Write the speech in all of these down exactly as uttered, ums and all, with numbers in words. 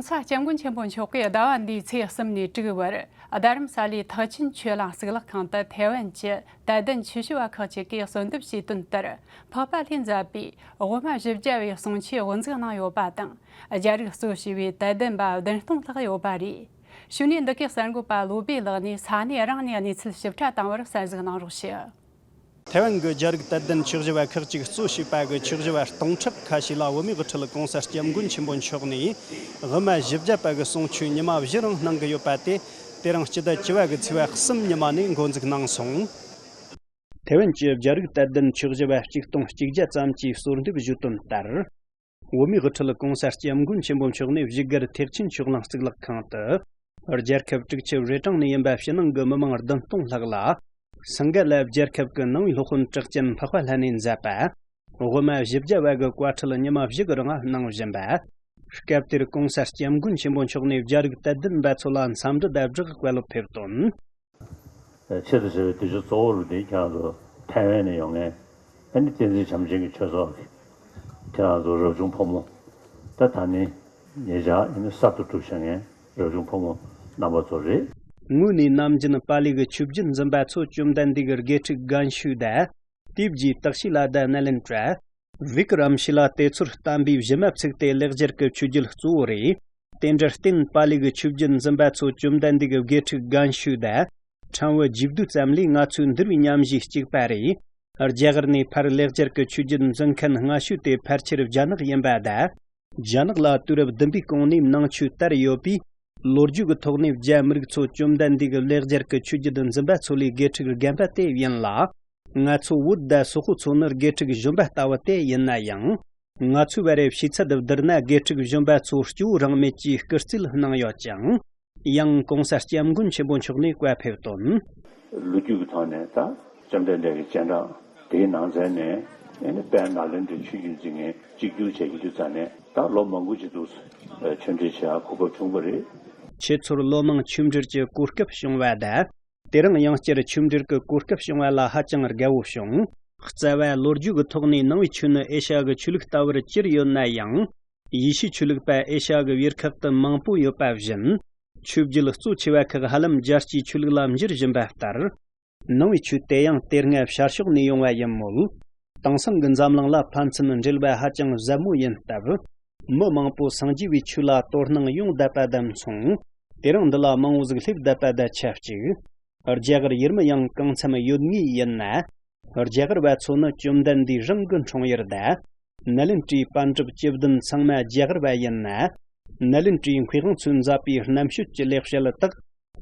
ས་སྐྱབས་མགོན་ཆེན་པོ་མཆོག་གིས་ཟླ་བ་འདིའི་ཚེས་གསུམ་ནས་དྲུག་བར་རྡ་རམ་ས་ལའི་ཐེག་ཆེན་ཆོས་གླིང་གཙུག་ལག་ཁང་དུ་ཐའེ་ཝན་གྱི་དད་ལྡན་ཆོས་ཞུ་བ་ཁག་ཅིག་གིས་གསོལ་འདེབས་བྱས་དོན་ལྟར། འཕགས་པ་ལྷས་མཛད་པའི་དབུ་མ་བཞི་བརྒྱ་པའི་གསུང་ཆོས་དབུ་འཛུགས་གནང་ཡོད་པ་དང་། རྒྱ་རིགས་གཙོས་བྱས་པའི་དད་ལྡན་པ་བདུན་སྟོང་ལྷག་ཡོད་པ་རེད། གཞུག་ནས་འདི་གའི་གསར་འགོད་པ་བློ་བྷེ་ལགས་ནས་ས་གནས་རང་ནས་གནས་ཚུལ་ཞིབ་ཕྲ་བཏང་བར་གསན་གཟིགས་གནང་རོགས་ཞུ། ཐའེ་ཝན་གྱི་རྒྱ་རིགས་དད་ལྡན་ཆོས་ཞུ་བ་ཁག་ཅིག་གཙོས་བྱས་པ་གི་ཆོས་ཞུ་བ་སྟོང་ཕྲག་ཁ་ཤས་ལ་བོད་མིའི་དབུ་ཁྲིད་གོང་ས་སྐྱབས་མགོན་ཆེན་པོ་མཆོག་ནས་དབུ་མ་བཞི་བརྒྱ་པ་གི་གསུང་ཆོས་ཉི་མ་བཞི་རིང་གནང་གི་ཡོད་པ་དེ། དེ་རིང་སྤྱི་ཟླ་བཅུ་བ་གི་ཚེས་པ་གསུམ་ཉི་མ་ནས་འགོ་འཛུགས་གནང་སོང་། ཐའེ་ཝན་གྱི་རྒྱ་རིགས་དད་ལྡན་ཆོས་ཞུ་བ་གཅིག་སྟོང་གཅིག་བརྒྱ་ཙམ་གྱིས་གསོལ་འདེབས་ཞུས་དོན་ལྟར། བོད་མིའི་དབུ་ཁྲིད་གོང་ས་སྐྱབས་མགོན་ཆེན་པོ་མཆོག་ནས་བཞུགས་སྒར་ཐེག་ཆེན་ཆོས་གླིང་གཙུག་ལག་ཁང་དུ། རྒྱལ་ཁབ་དྲུག་ཅུ་རེ་གྲངས་ནས་ཡིན་པ་ཕྱི་ནང་གི་མི་མང་བདུན་སྟོང་ལྷག་ལ། སིང་ག་ལ་རྒྱལ་ཁབ་ཀྱི་ནང་པའི་སློབ་དཔོན་གྲགས་ཅན་འཕགས་པ་ལྷ་ནས་མཛད་པ། དབུ་མ་བཞི་བརྒྱ་པ་གི་བཀའ་ཁྲིད་ཉི་མ་བཞི་གི་རིང་གནང་བཞིན་པ། སྐབས་དེར་གོང་ས་སྐྱབས་མགོན་ཆེན་པོ་མཆོག་ནས་རྒྱ་རིགས་དད་ལྡན་པ་ཚོ་ལ་འཚམས་འདྲི་དང་སྦྲགས་བཀའ་སློབ་ཕེབས་དོན། ཆེད་དུ་བྱས་པའི་དུས་ཚོད་གཙོ་བོ་རུ་དེ་ཁྱེད་རང་ཚོ་ཐའེ་ཝན་ནས་ཡོང་མཁན། ཨ་ནི་བསྟན་འཛིན་བྱམས་ཆེན་གྱི་ཆོས་ཚོགས་ཀྱི་ཁྱེད་རང་ཚོ་རབ་བྱུང་ཕོ་མོ། ད་ད་ནི་ཉེ་ཆར་ཨ་ནི་གསར་དུ་གྲུབ་བཞག་མཁན་རབ་བྱུང་ཕོ་མོ་རྣམ་པ་ཚོ་རེད། དངོས་གནས་ནམ་རྒྱུན་པཱ་ལི་གི་ཆོས་བརྒྱུད་འཛིན་པ་ཚོ་བཅོམ་ལྡན་འདས་ཀྱི་དགེ་ཕྲུག་རྒན་ཤོས་དང་། དེའི་རྗེས་དག་ཤེས་ལ་དྭགས་ནཱ་ལེནྡྲ། བི་ཀ་རམ་ཤི་ལ་དེ་ཚོར་བསྟན་པའི་གཞི་མ་ཚུགས་ཏེ་ལེགས་སྦྱར་གྱི་ཆོས་བརྒྱུད་གཙོ་བོ་རེད། དེ་འདྲར་བརྟེན་པཱ་ལི་གི་ཆོས་བརྒྱུད་འཛིན་པ་ཚོ་བཅོམ་ལྡན་འདས་ཀྱི་དགེ་ཕྲུག་རྒན་ཤོས་དང་། ཕྲན་བུ་རྗེས་ཟློས་ཙམ་ལས་ང་ཚོའི་འདུལ་བའི་ཉམས་བཞེས་གཅིག་པ་རེད། རྒྱ་གར་ནས་ཕར་ལེགས་སྦྱར་གྱི་ཆོས་བརྒྱུད་འཛིན་མཁན་སྔ་ཤོས་དེ་ཕལ་ཆེར་རྒྱ་ནག་ཡིན་པ་དང་། རྒྱ་ནག་ལ་དུས་རབས་བདུན་པའི་གོང་ནས་ནང་ཆོས་དར་ཡོད་པས། ལོ་རྒྱུས་ཀྱི་ཐོག་ནས་རྒྱ་མི་རིགས་ཚོ་བཅོམ་ལྡན་འདས་ཀྱི་ལེགས་སྦྱར་གྱི་ཆོས་བརྒྱུད་འཛིན་པ་ཚོ་ལས་དགེ་ཕྲུག་རྒན་པ་དེ་ཡིན་ལ། ང་ཚོ་བོད་དང་སོག་པོ་ཚོ་ནི་དགེ་ཕྲུག་གཞོན་པ་ལྟ་བུ་དེ་ཡིན་ན་ཡང་། ང་ཚོའི་བར་ཕྱི་ཚད་བསྡུར་ན་དགེ་ཕྲུག་གཞོན་པ་ཚོ་སྐྱོ་བོ་རང་མེད་ཀྱི་སྐུར་རྩིས་གནང་ཡོད་ཅིང་། ཡང་གོང་ས་སྐྱབས་མགོན་ཆེན་པོ་མཆོག་ནས་བཀའ་ཕེབས་དོན། ལོ་རྒྱུས་ཀྱི་ཐོག་ནས་ད་བཅོམ་ལྡན་འདས་ཀྱི་སྤྱན་དྲངས་དེའི་ནང་ཚན་ནས་ཨེ་ནི་དཔལ་ནཱ་ལེནྡྲའི་ཆོས་བརྒྱུད་འཛིན་མཁན་གཅིག་གྱུར་བྱེད་ཀྱི་དུས་ཙམ་ནས་ད་ལོ་མང་པོ་ཅིག་འདུག་ཆོས་འབྲེལ་བྱེད་ཡག་གོ་སྐབས་བྱུང་བ་རེད། ཁྱེད་ཚོར་ལོ་མང་ཆོས་འབྲེལ་གྱི་གོ་སྐབས་བྱུང་བ་དང་། དེ་རིང་ཡང་བསྐྱར་ཆོས་འབྲེལ་གྱི་གོ་སྐབས་བྱུང་བ་ལ་ཧ་ཅང་དགའ་བོ་བྱུང་། རྩ་བ་ལོ་རྒྱུས་ཀྱི་ཐོག་ནས་ནང་པའི་ཆོས་ནི་ཨེ་ཤ་ཡ་གི་ཆོས་ལུགས་ལྟ་བུར་གྱུར་ཡོད་ན་ཡང་། ཡེ་ཤུའི་ཆོས་ལུགས་པ་ཨེ་ཤ་ཡ་གི་བེར་ཁབ་ཏུ་མང་པོ་ཡོད་པ་བཞིན། ཆོས་བརྒྱུད་གཙོ་ཆེ་བ་ཁག་ཧ་ལམ་རྒྱལ་སྤྱིའི་ཆོས་ལུགས་ལ་འགྱུར་བཞིན་པ་ལྟར། ནང་པའི་ཆོས་དེ་ཡང་དེ་སྔ་ཤར་ཕྱོགས་ནས་ཡོང་བ་ཡིན་མོད། དེང་སང་གི་འཛམ་གླིང་ལ་ཕན་ཚུན་འབྲེལ་བ་ཧ་ཅང་ཟབ་མོ་ཡིན་སྟབས། མི་མང་པོ་སངས་རྒྱས་པའི་ཆོས་ལ་དོ་སྣང་ཡོང་བསྡད་པ་དང་མཚུངས། དེ་རིང་འདི་ལ་མང་བོ་ཟིག་སླེབས་བསྡད་པ་དང་ཆབས་ཅིག་རྒྱ་གར་ཡུལ་མི་ཡང་གང་འཚམ་ཡོད་ངེས་ཡིན་ན། རྒྱ་གར་བ་ཚོ་ནི་བཅོམ་ལྡན་འདས་རང་གི་འཁྲུངས་ཡུལ་དང་། ནཱ་ལེནྡྲའི་པཎ་གྲུབ་བཅུ་བདུན་ཚང་མ་རྒྱ་གར་བ་ཡིན་ན། ནཱ་ལེནྡྲའི་མཁས་དབང་ཚོས་མཛད་པའི་རྣམ་དཔྱོད་ཀྱི་ལེགས་བཤད་དག་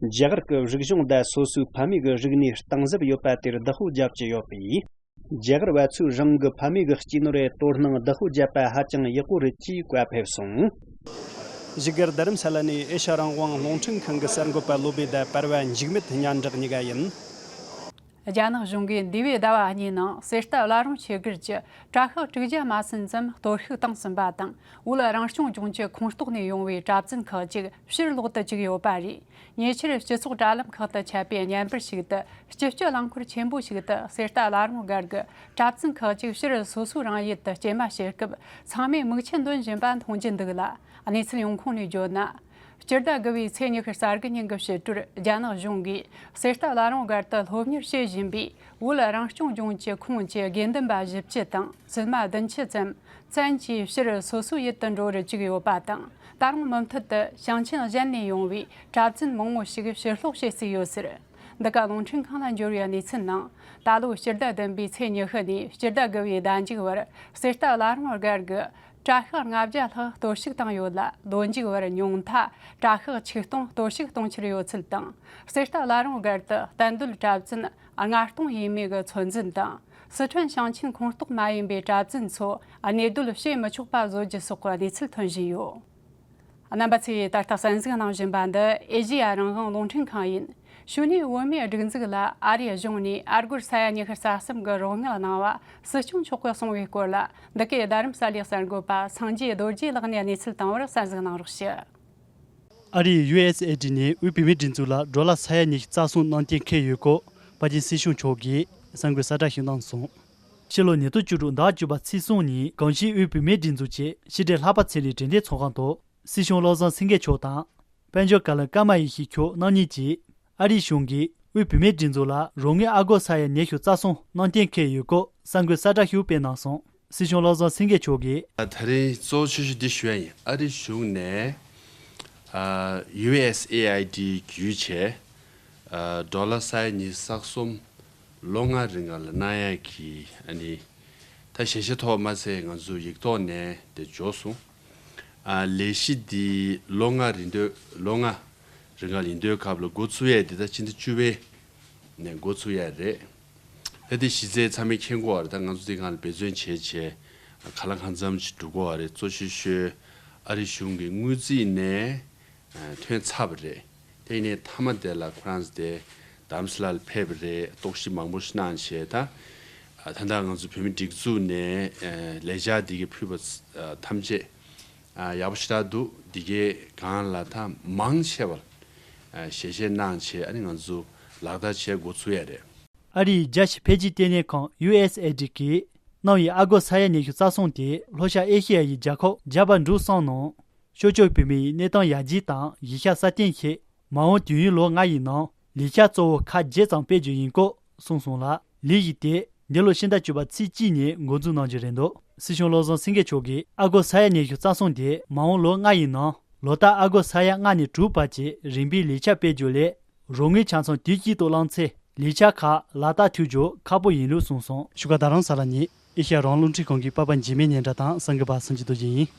རྒྱ་གར་གྱི་རིག་གཞུང་དང་སོ་སོའི་ཕ་མེས་ཀྱི་རིག་གནས་གཏིང་ཟབ་ཡོད་པ་དེར་བདག་པོ་རྒྱབ་ཀྱི་ཡོད་པས། རྒྱ་གར་བ་ཚོས་རང་གི་ཕ་མེས་ཀྱི་སྐྱེས་ནོར་རེ་དོ་སྣང་བདག་པོ་བརྒྱབ་པ་ཧ་ཅང་ཡག་པོ་རེད་ཅེས་བཀའ་ཕེབས་སོང་། བཞུགས་སྒར་རྡ་རམ་ས་ལ་ནས་ཨེ་ཤ་རང་དབང་རླུང་འཕྲིན་ཁང་གི་གསར་འགོད་པ་བློ་བྷེ་དང་པར་བ་འཇིགས་མེད་སྙན་གྲགས་གཉིས་ཀ་ཡིན། རྒྱ་ནག་གཞུང་གིས་འདས་པའི་ཟླ་བ་གཉིས་ནང་གསེར་རྟ་བླ་རུང་ཆོས་སྒར་གྱི་གྲྭ་ཤག་དྲུག་བརྒྱ་མ་ཟིན་ཙམ་གཏོར་བཤིག་བཏང་ཟིན་པ་དང་། བོད་རང་སྐྱོང་ལྗོངས་ཀྱི་ཁོངས་གཏོགས་ནས་ཡོང་བའི་གྲྭ་བཙུན་ཁག་ཅིག་ཕྱིར་ལོག་ཏུ་བཅུག་ཡོད་པ་རེད། ཉེ་ཆར་སྤྱི་ཚོགས་དྲ་ལམ་ཁག་ཏུ་ཁྱབ་པའི་བརྙན་པར་ཞིག་ཏུ། སྤྱི་སྤྱོད་རླངས་འཁོར་ཆེན་པོ་ཞིག་ཏུ་གསེར་རྟ་བླ་རུང་སྒར་གྱི་གྲྭ་བཙུན་ཁག་ཅིག་ཕྱིར་སོ་སོའི་རང་ཡུལ་དུ་སྐྱེལ་མ་བྱེད་སྐབས། ཚང་མས་མིག་ཆུ་འདོན་བཞིན་པ་མཐོང་རྒྱུ་འདུག་ལ། གནས་ཚུལ་ཡོང་ཁུངས་ནས་བརྗོད་ན། སྤྱི་ཟླ་དགུ་བའི་ཚེས་ཉི་ཤུ་གཟའ་ཟླ་ཉིན་གྱི་ཕྱི་དྲོར་རྒྱ་ནག་གཞུང་གིས་གསེར་རྟ་བླ་རུང་སྒར་དུ་སློབ་གཉེར་བྱེད་བཞིན་པའི་བོད་རང་སྐྱོང་ལྗོངས་ཀྱི་ཁོངས་ཀྱི་དགེ་འདུན་པ་བཞི་བཅུ་དང་བཙུན་མ་བདུན་ཅུ་ཙམ་བཙན་གྱིས་ཕྱིར་སོ་སོའི་ཡུལ་དུ་འགྲོ་རུ་བཅུག་ཡོད་པ་དང་། ད་རུང་མུ་མཐུད་དུ་ཞིང་ཆེན་གཞན་ནས་ཡོང་བའི་གྲྭ་བཙུན་མང་བོ་ཞིག་ཕྱིར་སློག་བྱེད་རྩིས་ཡོད་ཟེར། འདི་ག་རླུང་འཕྲིན་ཁང་ལ་འབྱོར་བའི་གནས་ཚུལ་ནང་། ད་ལོ་སྤྱི་ཟླ་བདུན་པའི་ཚེས་ཉི་ཤུ་ནས་སྤྱི་ཟླ་དགུ་བའི་ཟླ་མཇུག་བར་གསེར་རྟ་བླ་རུང་སྒར་གྱི་གྲྭ་ཤག་ལྔ་བརྒྱ་ལྷག་གཏོར་བཤིག་བཏང་ཡོད་ལ། ལོ་མཇུག་བར་ཉུང་མཐའ་གྲྭ་ཤག་ཆིག་སྟོང་གཏོར་བཤིག་གཏོང་འཆར་ཡོད་ཚུལ་དང་། གསེར་རྟ་བླ་རུང་སྒར་དུ་གཏན་སྡོད་གྲྭ་བཙུན་ལྔ་སྟོང་ཡས་མས་ཀྱི་ཚོད་འཛིན་དང་། སི་ཁྲོན་ཞིང་ཆེན་ཁོངས་གཏོགས་མ་ཡིན་པའི་གྲྭ་བཙུན་ཚོ་གནས་སྡོད་བྱེད་མི་ཆོག་པ་བཟོ་རྒྱུ་སོགས་ཀྱི་གནས་ཚུལ་ཐོན་བཞིན་ཡོད། རྣམ་པ་ཚོས་ད་ལྟ་གསན་གཟིགས་གནང་བཞིན་པ་འདི་ཨེ་ཤེ་ཡ་རང་དབང་རླུང་འཕྲིན་ཁང་ཡིན། གཞུག་ནས་བོད་མིའི་སྒྲིག་འཛུགས་ལ་ཨ་རིའི་གཞུང་ནས་ཨ་སྒོར་ས་ཡ་ཉི་ཤུ་རྩ་གསུམ་གྱི་རོགས་དངུལ་གནང་བ་སྲིད་སྐྱོང་མཆོག་གིས་གསུངས་པའི་སྐོར་ལ། འདི་གའི་རྡ་རམ་ས་ལའི་གསར་འགོད་པ་སངས་རྒྱས་རྡོ་རྗེ་ལགས་ནས་གནས་ཚུལ་བཏང་བར་གསན་གཟིགས་གནང་རོགས་ཞུ། ཨ་རིའི་ཡུ་ཨེས་ཨེ་ཌི་ནས་དབུས་བོད་མིའི་སྒྲིག་འཛུགས་ལ་ཌོ་ལར་ས་ཡ་ཉི་ཤུ་རྩ་གསུམ་གནང་གཏན་འཁེལ་ཡོད་སྐོར། པ་ཀྱི་སྲིད་སྐྱོང་མཆོག་གིས་གསར་འགོད་གསལ་བསྒྲགས་ཤིག་གནང་སོང་། ཕྱི་ལོ་ཉིས་སྟོང་བཅུ་དྲུག་ཟླ་བཅུ་པ་ཚེས་གསུམ་ཉིན་གངས་ཅན་དབུས་བོད་མིའི་སྒྲིག་འཛུགས་ཀྱི་ཕྱི་དྲིལ་ལྷག་པ་ཚེ་རིང་དྲན་རྟེན་ཚོགས་ཁང་དུ། སྲིད་སྐྱོང་བློ་བཟང་སེང་གེ་མཆོག་དང་། དཔལ་འབྱོར་བཀའ་བློན་ཀརྨ་ཡེ་ཤེས་མཆོག་རྣམ་གཉིས་ཀྱིས་ཨ་རིའི་གཞུང་གིས་དབུས་བོད་མིའི་སྒྲིག་འཛུགས་ལ་རོགས་དངུལ་ཨ་སྒོར་ས་ཡ་ཉི་ཤུ་རྩ་གསུམ་གནང་གཏན་འཁེལ་ཡོད་སྐོར་གསར་འགོད་གསལ་བསྒྲགས་ཤིག་སྤེལ་གནང་སོང་། སྲིད་སྐྱོང་བློ་བཟང་སེང་གེ་མཆོག་གིས། ད་རེས་གཙོ་ཆེ་ཤོས་འདི་ཞུ་ཡ་ཡིན། ཨ་རིའི་གཞུང་ནས་ཨ་ཡུ་ཨེས་ཨེ་ཨའི་ཌི་བརྒྱུད་བྱས་ཨ་ཌོ་ལར་ས་ཡ་ཉི་ཤུ་རྩ་གསུམ་ལོ་ལྔ་རིང་ག་ལ་གནང་ཡ་གི་ཨ་ནི་ད་ཞལ་བཞེས་ཐོག་མ་ཚད་ང་ཚོ་ཡིག་ཐོག་ནས་དེ་འབྱོར་སོང་། ཨ་ལས་གཞི་འདི་ལོ་ལྔ་རིང་དུས་ལོ་ལྔ་རིང་ག་ཡིན་དུས་སྐབས་ལ་འགོ་ཚུགས་ཡ་འདི་ད་ཕྱི་ཟླ་བཅུ་པའི་ནས་འགོ་ཚུགས་ཡ་རེད། ད་དེ་གཞི་རྩའི་ཚང་མས་མཁྱེན་གོ་བ་རེད། ད་ང་ཚོ་དེ་སྒང་ལ་འབད་བརྩོན་བྱས་བྱས་གང་ལ་གང་འཚམ་ཞིག་འགྲོ་གོ་བ་རེད། གཙོ་ཆེ་ཤོས་ཨ་རི་གཞུང་གི་དངུལ་རྩིས་ནས་ཐོན་ཚར་བ་རེད། དེ་ནས་མཐའ་མ་དེ་ལ་ཁོ་རང་ཚོ་དེ་དྷ་རམ་ས་ལ་ལ་ཕེབས་པ་རེད། རྟོག་ཞིབ་མང་པོ་ཞིག་གནང་བྱས། ད་ད་ལྟ་ང་ཚོ་བོད་མི་སྒྲིག་འཛུགས་ནས་ལས་འཆར་འདི་གའི་ཕུལ་བ་ཐམས་ཅད་ཡག་པོ་ཞེ་དྲག་འདུག་འདི་གའི་སྒང་ལ་ད་མང་ཆེ་བར་ཞལ་བཞེས་གནང་བྱས་ཨ་ནི་ང་ཚོ་ལག་བསྟར་བྱེད་འགོ་ཚུགས་ཡ་རེད། ཨ་རིའི་རྒྱལ་སྤྱིའི་འཕེལ་རྒྱས་ལྟེ་གནས་ཁང་ཡུ་ཨེས་ཨེ་ཌི་གིས་གནང་བའི་ཨ་སྒོར་ས་ཡ་ཉི་ཤུ་རྩ་གསུམ་དེ་ལྷོ་ཤར་ཨེ་ཤེ་ཡ་ཡི་རྒྱལ་ཁབ་རྒྱ་བལ་འབྲུག་གསུམ་ནང་ཤོར་བཅུག་བོད་མིའི་གནས་སྟངས་ཡར་རྒྱས་དང་གཞིས་ཆགས་སྲ་བརྟན་ཆེད་མ་འོངས་དུས་ཡུན་ལོ་ལྔ་ཡི་ནང་ལས་འཆར་གཙོ་བོ་ཁག་བརྒྱད་ཙམ་སྤེལ་རྒྱུ་ཡིན་སྐོར་གསུངས་སོང་ལ། ལས་གཞི་དེ་འདི་ལོ་ཕྱི་ཟླ་བཅུ་པ་ཚེས་གཅིག་ཉིན་འགོ་འཛུགས་གནང་རྒྱུ་རེད་འདུག་སྲིད་སྐྱོང་བློ་བཟང་སེང་གེ་མཆོག་གིས་ཨ་སྒོར་ས་ཡ་ཉི་ཤུ་རྩ་གསུམ་དེ་མ་འོངས་ལོ་ལྔ་ཡི་ནང་ལོ་ལྟར་ཨ་སྒོར་ས་ཡ་ལྔ་ནས་དྲུག་བར་གྱི་རིམ་པས་ལས་འཆར་སྤེལ་རྒྱུ་ལས། རོགས་དངུལ་ཆ་ཚང་དུས་གཅིག་ཏུ་བླངས་ཚེ་ལས་འཆར་ཁག་ལག་བསྟར་ཐུབ་རྒྱུ་ཁག་པོ་ཡིན་ལུགས་གསུངས་སོང་། བཞུགས་སྒར་རྡ་རམ་ས་ལ་ནས་ཨེ་ཤ་ཡ་རང་དབང་རླུང་འཕྲིན་ཁང་གི་པར་པ་འཇིགས་མེད་སྙན་གྲགས་དང་གསར་འགོད་པ་སུམ་ཅུ་རྡོ་རྗེ་ཡིན།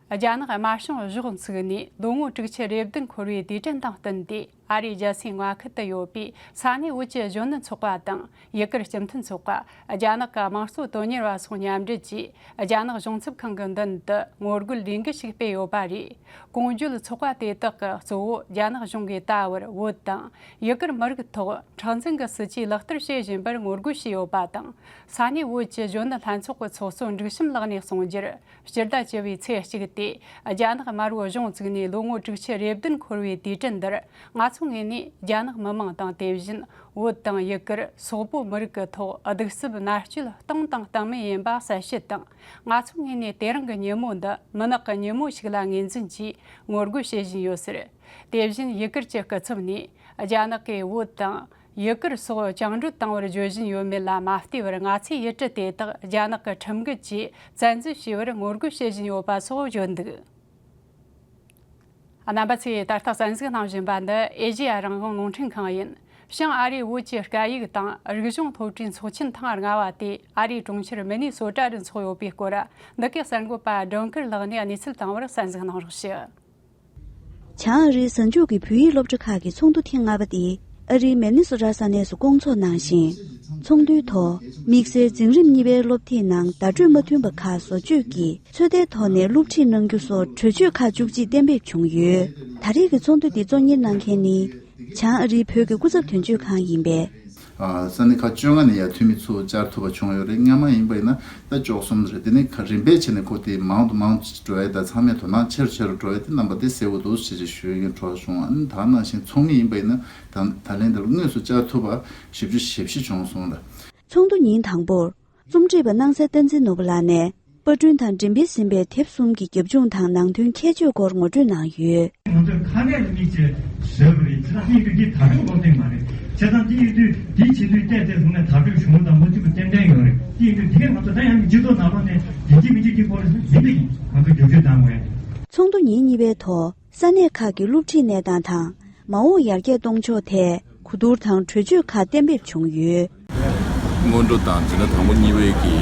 རྒྱ་ནག་དམར་གཞུང་གཞོགས་ཚུགས་ནས་ལོ་ངོ་དྲུག་ཅུ་རེ་བདུན་འཁོར་བའི་དུས་དྲན་དང་བསྟུན་ཏེ་ཨ་རིའི་རྒྱལ་སའི་མངའ་ཁུལ་དུ་ཡོད་པའི་ས་གནས་བོད་ཀྱི་གཞོན་ནུ་ཚོགས་པ་དང་། ཡུ་གུར་སྤྱི་མཐུན་ཚོགས་པ། རྒྱ་ནག་གི་དམངས་གཙོ་དོན་གཉེར་བ་སོགས་མཉམ་འབྲེལ་གྱིས་རྒྱ་ནག་གཞུང་ཚབ་ཁང་གི་མདུན་དུ་ངོ་རྒོལ་ལས་འགུལ་ཞིག་སྤེལ་ཡོད་པ་རེད། གོང་བརྗོད་ཚོགས་པ་དེ་དག་གིས་གཙོ་བོ་རྒྱ་ནག་གཞུང་གིས་ད་བར་བོད་དང་ཡུ་གུར་མི་རིགས་ཐོག་མཁྲེགས་འཛིན་གྱི་སྲིད་ཇུས་ལག་བསྟར་བྱེད་བཞིན་པར་ངོ་རྒོལ་བྱས་ཡོད་པ་དང་། ས་གནས་བོད་ཀྱི་གཞོན་ནུ་ལྷན་ཚོགས་ཀྱི་ཚོགས་གཙོ་འབྲུག་བྱམས་ལགས་ནས་གསུངས་རྒྱུར། སྤྱི་ཟླ་བཅུ་པའི་ཚེས་གཅིག་སྟེ་རྒྱ་ནག་དམར་པོ་གཞུང་བཙུགས་ནས་ལོ་ངོ་དྲུག་ཅུ་རེ་བདུན་འཁོར་བའི་དུས་དྲན་འདིར། ང་ཚོའི་ངོས་ནས་རྒྱ་ནག་མི་དམངས་དང་། དེ་བཞིན་བོད་དང་ཡུ་གུར་སོག་པོ་མི་རིགས་ཀྱི་ཐོག་གདུག་རྩུབ་མནར་གཅོད་བཏང་དང་བཏང་མུས་ཡིན་པ་གསལ་བཤད་དང་། ང་ཚོའི་ངོས་ནས་དེ་རིང་གི་ཉིན་མོ་འདི་མུན་ནག་གི་ཉིན་མོ་ཞིག་ལ་ངོས་འཛིན་གྱིས་ངོ་རྒོལ་བྱེད་བཞིན་ཡོད་ཟེར། དེ་བཞིན་ཡུ་གུར་གྱི་སྐུ་ཚབ་ནས་རྒྱ་ནག་གིས་བོད་དང་། ཡུ་གུར་སོགས་བཅིངས་འགྲོལ་བཏང་བར་བརྗོད་བཞིན་ཡོད་མེད་ལ་མ་ལྟོས་པར། ང་ཚོས་ཡུལ་གྲུ་དེ་དག་རྒྱ་ནག་གི་ཁྲིམས་འགལ་གྱིས་བཙན་འཛུལ་བྱས་པར་ངོ་རྒོལ་བྱེད་བཞིན་ཡོད་པ་སོགས་བརྗོད་འདུག་རྣམ་པ་ཚོས་ད་ལྟ་གསན་གཟིགས་གནང་བཞིན་པ་འདི་ཨེ་ཤེ་ཡ་རང་དབང་རླུང་འཕྲིན་ཁང་ཡིན། བྱང་ཨ་རིའི་བོད་ཀྱི་སྐད་ཡིག་དང་རིག་གཞུང་སློབ་གྲྭའི་ཚོགས་ཆེན་ཐེངས་ལྔ་པ་དེ་ཨ་རིའི་གྲོང་ཁྱེར་མི་ནི་སོ་ཊ་རུ་འཚོགས་ཡོད་པའི་སྐོར། འདི་གའི་གསར་འགོད་པ་སྒྲོན་དཀར་ལགས་ནས་གནས་ཚུལ་བཏང་བར་གསན་གཟིགས་གནང་རོགས་ཞུ། བྱང་ཨ་རིའི་གཟའ་མཇུག་གི་བོད་ཡིག་སློབ་གྲྭ་ཁག་གི་ཚོགས་འདུ་ཐེངས་ལྔ་པ་དེ་ཨ་རིའི་མི་ནི་སོ་ཊ་ས་གནས་སུ་བསྐོང་ཚོགས་གནང་ཞིང་། ཚོགས་འདུའི་ཐོག་དམིགས་བསལ་འཛིན་རིམ་གཉིས་པའི་སློབ་དེབ་ནང་བརྡ་སྤྲོད་མ་མཐུན་པ་ཁག་བཟོ་བཅོས་ཀྱིས་ཚོད་ལྟའི་ཐོག་ནས་སློབ་ཁྲིད་གནང་རྒྱུ་སོགས་གྲོས་ཆོད་ཁག་བཅུ་གཅིག་གཏན་འབེབས་བྱུང་ཡོད། ད་རེས་ཀྱི་ཚོགས་འདུ་འདི་གཙོ་གཉེར་གནང་མཁན་ནི། བྱང་ཨ་རིའི་བོད་ཀྱི་སྐུ་ཚབ་དོན་གཅོད་ཁང་ཡིན་པས། ཨ་ས་གནས་ཁག་བཅོ་ལྔ་ནས་ཡང་འཐུས་མི་ཚོ་བཅར་ཐུབ་པ་བྱུང་ཡོད་རེད། སྔ་མ་ཡིན་པ་ཡིན་ན་ད་བཅུ་གསུམ་རེད། དེ་ནས་ཁ་རིམ་པས་བྱས་ནས་ཁོ་དེ་མང་དུ་མང་དུ་འགྲོ་ཡ། ད་ཚང་མས་དོ་སྣང་ཆེ་རུ་ཆེ་རུ་འགྲོ་ཡ་དེ་རྣམ་པ་དེ་གསལ་པོ་འདུག་ཅེས་ཅེས་ཞུ་ཡ་གི་གྲོགས་བྱུང་བ། ཨ་ནི་ད་ནང་བཞིན་ཚོགས་མི་ཡིན་པ་ཡིན་ན་ད་ད་ལན་དེ་ལ་དངོས་སུ་བཅར་ཐུབ་པ་བཞི་བཅུ་ཞེ་བཞི་བྱུང་སོང་ལ། ཚོགས་འདུ་ཉིན་དང་པོར་རྩོམ་སྒྲིག་པ་སྣང་གསལ་བསྟན་འཛིན་ནོར་བུ་ལགས་ནས། པར་སྐྲུན་དང་འགྲེམས་སྤེལ་ཟིན་པའི་དེབ་གསུམ་གྱི་རྒྱབ་ལྗོངས་དང་ནང་དོན་ཁྱད་ཆོས་སྐོར་ངོ་སྤྲོད་གནང་ཡོད། ང་ཚོས་ཁ་སྐད་ལ་མིག་ཅིག་བཟོས་པ་རེད། ཅི་ལྟར་ཡིན་དུས་འདི་དག་སྒྲུབ་སློབ་སྟེགས་མ་རེད། བྱས་ཙང་དེ་ཡིན་དུས་དེའི་བྱེད་དུས་བལྟས་ཏེ་བཟུང་ནས་དག་སྒྲུབ་བྱུང་དང་མ་བྱུང་གི་རྟེན་འབྲེལ་ཡོད་རེད། དེ་ཡིན་དུས་དེ་གས་ང་ཚོ་ད་ཡང་སྤྱི་ཚོགས་ནང་ལོགས་ནས་ཡིན་གཅིག་མིན་གཅིག་གཅིག་སྐོར་ཡིན་པ་ཡིན། ང་ཚོ་རྒྱབ་སྐྱོར་བཏང་དགོས། ཚོགས་འདུ་ཉིན་གཉིས་པའི་ཐོག་ས་གནས་ཁག་གི་སློབ་ཁྲིད་གནས་སྟངས་དང་། མ་འོངས་ཡར་རྒྱས་གཏོང་ཕྱོགས་ཐད་གོ་བསྡུར་དང་གྲོས་ཆོད་ཁག་གཏན་འབེབས་བྱུང་ཡོད། སྔོན་འགྲོ་དང་འཛིན་གྲྭ་དང་པོ་གཉིས་པའི་གི་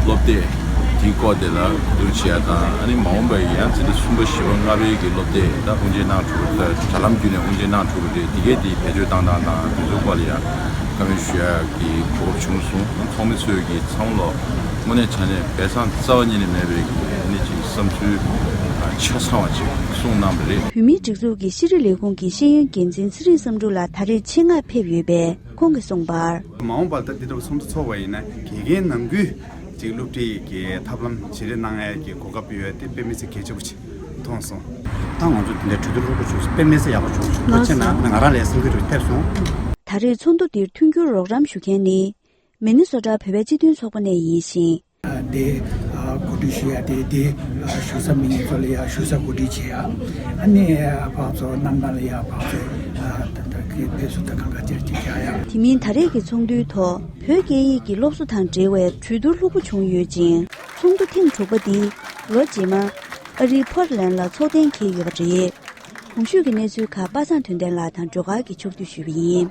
སློབ་དེབ་དེའི་སྐོར་དེ་ལ་གོ་བསྡུར་བྱེད་ཡ་དང་། ཨ་ནི་མ་འོངས་པའི་ཡང་འཛིན་གྲྭ་གསུམ་པ་བཞི་པ་ལྔ་པའི་གི་སློབ་དེབ་ད་དབུ་འབྱེད་གནང་གྲུབ་པ། དྲ་ལམ་བརྒྱུད་ནས་དབུ་འབྱེད་གནང་གྲུབ་པ་རེད། དེ་གས་དེ་བེད་སྤྱོད་བཏང་སྟངས་དང་དེ་ཚོའི་སྐོར་ལ་ཡང་བཀའ་མོལ་ཞུ་ཡ་གི་གོ་སྐབས་བྱུང་སོང་། ཚོགས་མི་ཚོས་གི་ཚང་མ་ལོ་དངོས་གནས་ཆ་ནས་སྦས་གསང་རྩ་བ་ཉིད་ནས་མེད་པའི་གི་ཨ་ནི་ཅིག་བསམ་ཚུལ་ཆ་ཚང་བ་ཅིག་གསུངས་གནང་བ་རེད། བོད་མིའི་སྒྲིག་འཛུགས་ཀྱི་ཤེས་རིག་ལས་ཁུངས་ཀྱི་ཤེས་ཡོན་འགན་འཛིན་ཚེ་རིང་བསམ་གྲུབ་ལགས་ད་རེས་ཆེད་མངགས་ཕེབས་ཡོད་པས། ཁོང་གིས་གསུངས་པར། མ་འོངས་པར་ད་འདི་འདྲ་བའི་ཚོགས་འདུ་ཚོགས་པ་ཡིན་ན་དགེ་རྒན་ནམ་རྒྱུན་ཅིག་སློབ་ཁྲིད་ཀྱི་ཐབས་ལམ་བརྗེ་རེས་གནང་ཡས་ཀྱི་གོ་སྐབས་ཡོད་དེ་དཔེ་མི་སྲིད་གལ་ཆེ་པོ་ཅིག་མཐོང་སོང་། ད་ང་ཚོ་འདི་འདྲའི་གྲོས་བསྡུར་ལྷུག་པོ་བྱུང་སོང་། དཔེ་མི་སྲིད་ཡག་པོ་བྱུང་སོང་། ལགས་སོ། ཐུགས་རྗེ་གནང་། ང་རང་ལ་སེམས་འགུལ་རེ་ཐེབས་སོང་། ད་རེས་ཚོགས་འདུ་འདིར་མཐུན་འགྱུར་རོགས་རམ་ཞུ་མཁན་ནི། མི་ནི་སོ་ཊ་བོད་པའི་སྤྱི་མཐུན་ཚོགས་པ་ནས་ཡིན་ཞིང་། དེ་ གོ་སྒྲིག་ཞུ་ཡ་དེ་དེ་ཞུ་ས་མི་ངན་ཚོ་ལ་ཡ་ཞུ་ས་གོ་སྒྲིག་བྱེད་ཡ། ཨ་ནི་ཕར་ཚུར་རྣམ་པ་ལ་ཡ་ཕར་ཚུར་ད་ལྟ་གི་ཕེབས་བསུ་ད་གང་ག་ཅིར་ཅིག་བྱ་ཡ། དེ་མིན་ད་རེས་ཀྱི་ཚོགས་འདུའི་ཐོག་བོད་སྐད་ཡིག་གི་སློབ་གསོ་དང་འབྲེལ་བའི་གྲོས་བསྡུར་ལྷུག་པོ་བྱུང་ཡོད་ཅིང་། ཚོགས་འདུ་ཐེངས་དྲུག་པ་འདི་ལོ་རྗེས་མ་ཨ་རིའི་ཕོར་ལན་ལ་ཚོགས་གཏན་འཁེལ་ཡོད་པ་རེད། གོང་ཞུས་ཀྱི་གནས་ཚུལ་ཁག་པ་སངས་དོན་ལྡན་ལགས་དང་སྒྲོལ་དཀར་གྱིས་ཕྱོགས་བསྡུས་ཞུས་པ་ཡིན།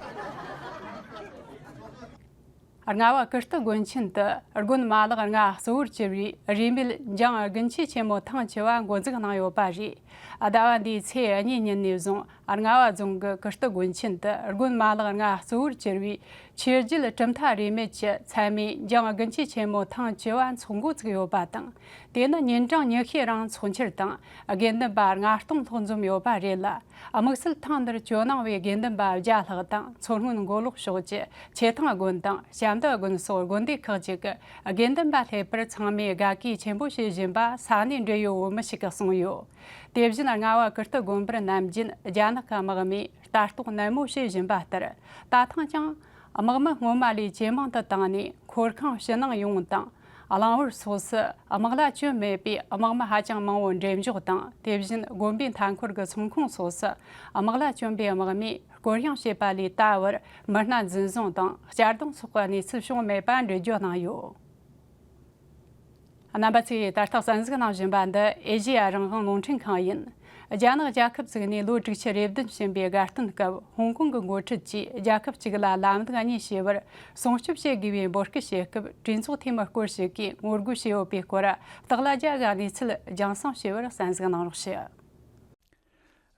རྔ་བ་ཀིརྟི་དགོན་ཆེན་དུ་དགོན་མ་ལག་ལྔ་གཙོ་བོར་གྱུར་བའི་རིས་མེད་འཇང་དགུན་ཆོས་ཆེན་མོ་ཐེངས་བཅུ་བ་འགོ་འཛུགས་གནང་ཡོད་པ་རེད། ཟླ་བ་འདིའི་ཚེས་གཉིས་ཉིན་ནས་བཟུང་རྔ་བ་རྫོང་གི་ཀིརྟི་དགོན་ཆེན་དུ་དགོན་མ་ལག་ལྔ་གཙོ་བོར་གྱུར་བའི་ཆོས་བརྒྱུད་གྲུབ་མཐའ་རིས་མེད་ཀྱི་ཚད་མའི་འཇང་དགུན་ཆོས་ཆེན་མོ་ཐེངས་བཅུ་བ་འཚོགས་འགོ་བཙུགས་ཡོད་པ་དང་། དེ་ནི་ཉིན་གྲངས་ཉི་ཤུའི་རིང་འཚོགས་འཆར་དང་། དགེ་འདུན་པ་ལྔ་སྟོང་ལྷག་འཛོམས་ཡོད་པ་རེད་ལ། དམིགས་བསལ་ཐེངས་འདིར་ཇོ་ནང་བའི་དགེ་འདུན་པ་བརྒྱ་ལྷག་དང་མཚོ་སྔོན་མགོ་ལོག་ཕྱོགས་ཀྱི་ཆེ་ཐང་དགོན་དང་ཞབས་འདབས་དགོན་སོགས་དགོན་སྡེ་ཁག་ཅིག་གི་དགེ་འདུན་པ་སླེབས་པར་ཚང་མས་དགའ་གུས་ཆེན་པོ་བྱེད་བཞིན་པ་ས་གནས་འབྲེལ་ཡོད་བོད་མི་ཞིག་གིས་གསུངས་ཡོད། དེ་བཞིན་རྔ་བ་ཀིརྟི་དགོན་པར་ནམ་རྒྱུན་རྒྱ་ནག་གི་དམག་མིས་ལྟ་རྟོག་ནན་མོ་བྱེད་བཞིན་པ་ལྟར། ད་ཐེངས་ཀྱང་དམག་མི་སྔོན་མ་ལས་ཇེ་མང་དུ་བཏང་ནས། འཁོར་ཁང་ཕྱི་ནང་ཡོངས་དང་། གླིང་བར་སོགས་སུ་དམག་གླ་བསྐྱོན་མེད་པའི་དམག་མི་ཧ་ཅང་མང་བོ་འགྲེམས་འཇོག་དང་། དེ་བཞིན་དགོན་པའི་མཐའ་འཁོར་གྱི་ཚོང་ཁང་སོགས་སུ་དམག་གླ་བསྐྱོན་པའི་དམག་མིས་སྐོར་གཡེང་བྱས་པ་ལས། ད་བར་མི་སྣ་འཛིན་བཟུང་དང་གཅར་རྡུང་སོགས་ཀྱི་གནས་ཚུལ་བྱུང་མེད་པ་འགྲེལ་བརྗོད་གནང་ཡོད། རྣམ་པ་ཚོས་ད་ལྟ་གསན་གཟིགས་གནང་བཞིན་པ་འདི་ཨེ་ཤེ་ཡ་རང་དབང་རླུང་འཕྲིན་ཁང་ཡིན། རྒྱ་ནག་རྒྱལ་ཁབ་བཙུགས་ནས་ལོ་དྲུག་ཅུ་རེ་བདུན་ཕྱིན་པའི་དགའ་སྟོན་སྐབས། ཧོང་ཀོང་གི་འགོ་ཁྲིད་ཀྱིས་རྒྱལ་ཁབ་གཅིག་ལ་ལམ་ལུགས་གཉིས་ཞེས་པར་སྲུང་སྐྱོབ་བྱེད་དགོས་པའི་འབོད་སྐུལ་བྱེད་སྐབས། གྲོས་ཚོགས་འཐུས་མི་སྐོར་ཞིག་གིས་ངོ་རྒོལ་བྱས་ཡོད་པའི་སྐོར། སྟག་ལྷ་རྒྱལ་གྱི་གནས་ཚུལ་རྒྱང་སྲིང་ཞུས་པར་གསན་གཟིགས་གནང་རོགས་ཞུ།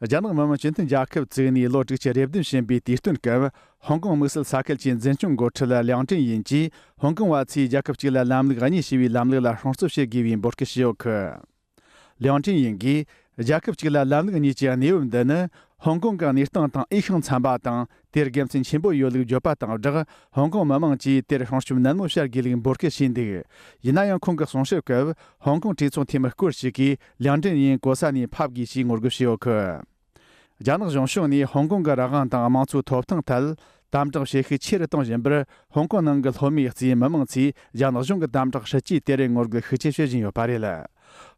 རྒྱ་ནག་མི་དམངས་སྤྱི་མཐུན་རྒྱལ་ཁབ་བཙུགས་ནས་ལོ་དྲུག་ཅུ་རེ་བདུན་ཕྱིན་པའི་དུས་སྟོན་སྐབས། ཧོང་ཀོང་དམིགས་བསལ་ས་ཁུལ་གྱི་འཛིན་སྐྱོང་འགོ་ཁྲིད་ལིའང་ཀྲིན་ཡིན་གྱིས། ཧོང་ཀོང་བ་ཚོས་རྒྱལ་ཁབ་གཅིག་ལ་ལམ་ལུགས་གཉིས་ཞེས་པའི་ལམ་ལུགས་ལ་སྲུང་སྐྱོབ་བྱེད་དགོས་པའི་འབོད་སྐུལ་ཞུས་ཡོད་གི། ལིའང་ཀྲིན་ཡིན་གྱིས། རྒྱལ་ཁབ་གཅིག་ལ་ལམ་ལུགས་གཉིས་ཀྱི་གནས་བབ་འདི་ནི། ཧོང་ཀོང་གི་གནས་སྟངས་དང་འོས་ཤིང་འཚམ་པ་དང་། དེར་དགེ་མཚན་ཆེན་པོ་ཡོད་ལུགས་བརྗོད་པ་དང་སྦྲགས། ཧོང་ཀོང་མི་དམངས་ཀྱིས་དེར་སྲུང་སྐྱོབ་ནན་མོ་བྱ་དགོས་ལུགས་འབོད་སྐུལ་བྱས་འདུག། ཡིན་ན་ཡང་། ཁོང་གི་གསུང་བཤད་སྐབས། ཧོང་ཀོང་གྲོས་ཚོགས་འཐུས་མི་སྐོར་ཞིག་གིས་ལིའང་ཀྲིན་ཡིན་གོ་ས་ནས་ཕབ་དགོས་ཞེས་ངོ་རྒོལ་བྱས་ཡོད་གི། རྒྱ་ནག་གཞུང་ཕྱོགས་ནས་ཧོང་ཀོང་གི་རང་དབང་དང་དམངས་གཙོའི་ཐོབ་ཐང་ཐད་དམ་དྲག་བྱེད་ཤུགས་ཆེ་རུ་གཏོང་བཞིན་པར། ཧོང་ཀོང་ནང་གི་ལྷོ་མིའི་གཙོས་མི་མང་ཚོས་རྒྱ་ནག་གཞུང་གི་དམ་དྲག་སྲིད་ཇུས་དེར་ངོ་རྒོལ་ཤུགས་ཆེ་བྱེད་བཞིན་ཡོད་པ་རེད།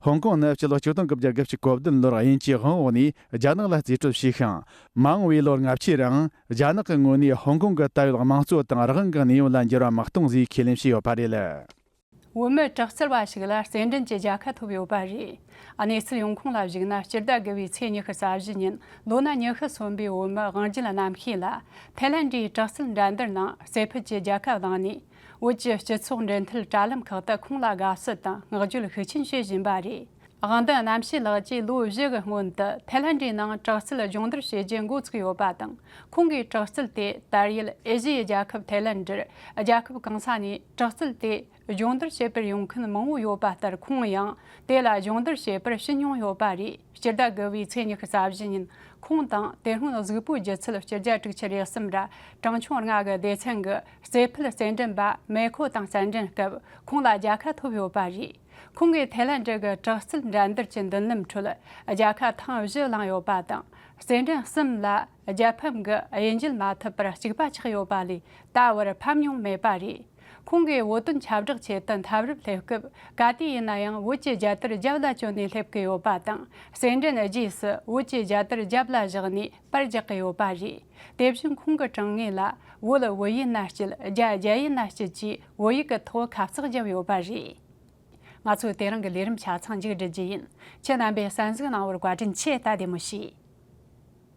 ཧོང་ཀོང་ནི་སྤྱི་ལོ་ཆིག་སྟོང་དགུ་བརྒྱ་དགུ་བཅུ་གོ་བདུན་ལོར་དབྱིན་ཇིའི་དབང་འོག་ནས་རྒྱ་ནག་ལ་རྩིས་སྤྲོད་བྱས་ཤིང་། མ་འོངས་པའི་ལོ་ལྔ་བཅུའི་རིང་རྒྱ་ནག་གི་ངོས་ནས་ཧོང་ཀོང་གི་ད་ཡོད་དམངས་གཙོ་དང་རང་དབང་གི་གནས་བབ་ལ་འགྱུར་བ་མི་གཏོང་ཟེར་ཁས་ལེན་བྱས་ཡོད་པ་རེད། བོད་མི་དྲག་རྩལ་བ་ཞིག་ལ་རྩེད་འགྲན་གྱི་རྒྱལ་ཁ་ཐོབ་ཡོད་པ་རེད། གནས་ཚུལ་ཡོང་ཁུངས་ལ་གཞིགས་ན། སྤྱི་ཟླ་དགུ་པའི་ཚེས་ཉི་ཤུ་རྩ་བཞི་ཉིན་ལོ་ན་ཉི་ཤུ་སོན་པའི་བོད་མི་དབང་རྒྱལ་རྣམ་ཤེས་ལ་ཐའི་ལན་ཌིའི་དྲག་རྩལ་འགྲན་བསྡུར་ནང་རྩེ་ཕུད་ཀྱི་རྒྱལ་ཁ་བླངས་ནས། བོད་ཀྱི་སྤྱི་ཚོགས་འབྲེལ་མཐུད་དྲ་ལམ་ཁག་ཏུ་ཁོང་ལ་དགའ་བསུ་དང་བསྔགས་བརྗོད་ཤུགས་ཆེན་བྱེད་བཞིན་པ་རེད། དབང་ལྡན་རྣམ་ཤེས་ལགས་ཀྱིས་ལོ་བཞི་གི་སྔོན་དུ་ཐའི་ལན་ཌིའི་ནང་དྲག་རྩལ་སྦྱོང་བརྡར་བྱེད་རྒྱུ་འགོ་ཚུགས་ཡོད་པ་དང་། ཁོང་གིས་དྲག་རྩལ་དེ་ད་ཡོད་ཨེ་ཤི་ཡའི་རྒྱལ་ཁབ་ཐའི་ལན་ཌར་རྒྱལ་ཁབ་གང་ས་ནས་དྲག་རྩལ་དེ་སྦྱོང་བརྡར་བྱེད་པར་ཡོང་མཁན་མང་བོ་ཡོད་པ་ལྟར། ཁོང་ཡང་དེ་ལ་སྦྱོང་བརྡར་བྱེད་པར་ཕྱིན་མྱོང་ཡོད་པ་རེད། སྤྱི་ཟླ་དགུ་པའི་ཚེས་ཉི་ཤུ་རྩ་བཞི་ཉིན་ཁོང་དང་དེ་སྔོན་གཟུགས་པོའི་སྒྱུ་རྩལ་སྤྱི་རྒྱ་དྲུག་ཅུ་རེ་གསུམ་ར་གྲངས་ཆུང་ལྔ་གི་སྡེ་ཚན་གྱི་རྩེ་ཕུད་རྩེད་འགྲན་པ་མེ་ཁོ་དང་རྩེད་འགྲན་སྐབས་ཁོང་ལ་རྒྱལ་ཁ་ཐོབ་ཡོད་པ་རེད། ཁོང་གིས་ཐའི་ལན་ཌི་གི་དྲག་རྩལ་འགྲན་བསྡུར་གྱི་མདུན་ལམ་ཁྲོད་རྒྱལ་ཁ་ཐེངས་བཞི་བླངས་ཡོད་པ་དང་། རྩེད་འགྲན་གསུམ་ལ་རྒྱལ་ཕམ་གྱི་དབྱེ་འབྱེད་མ་ཐུབ་པར་གཅིག་པ་ཆགས་ཡོད་པ་ལས། ད་བར་ཕམ་མྱོང་མེད་པ་རེད། ཁོང་གིས་བོད་དོན་ཁྱབ་བསྒྲགས་ཆེད་དུ་འཐབ་རུབ་སླེབས་སྐབས། ག་དུས་ཡིན་ན་ཡང་བོད་ཀྱི་རྒྱལ་དར་རྒྱབ་ལ་བསྐྱོན་ནས་སླེབས་ཀྱི་ཡོད་པ་དང་། རྩེད་འགྲན་རྗེས་སུ་བོད་ཀྱི་རྒྱལ་དར་རྒྱབ་ལ་བཞག་ནས་པར་རྒྱག་གི་ཡོད་པ་རེད། དེ་བཞིན་ཁོང་གི་དྲུང་ངོས་ལ་བོད་བོད་ཡིན་ན་སྐྱིད། རྒྱ་རྒྱ་ཡིན་ན་སྐྱིད་ཅེས་བོད་ཡིག་གི་ཐོག་ཁ་བཏགས་བརྒྱབ་ཡོད་པ་རེད། ང་ཚོས་དེ་རིང་གི་ལས་རིམ་ཆ་ཚང་མཇུག་སྒྲིལ་རྒྱུ་ཡིན། ཁྱེད་རྣམ་པས་གསན་གཟིགས་གནང་བར་བཀའ་དྲིན་ཆེ། ད་བདེ་མོ་བྱོས།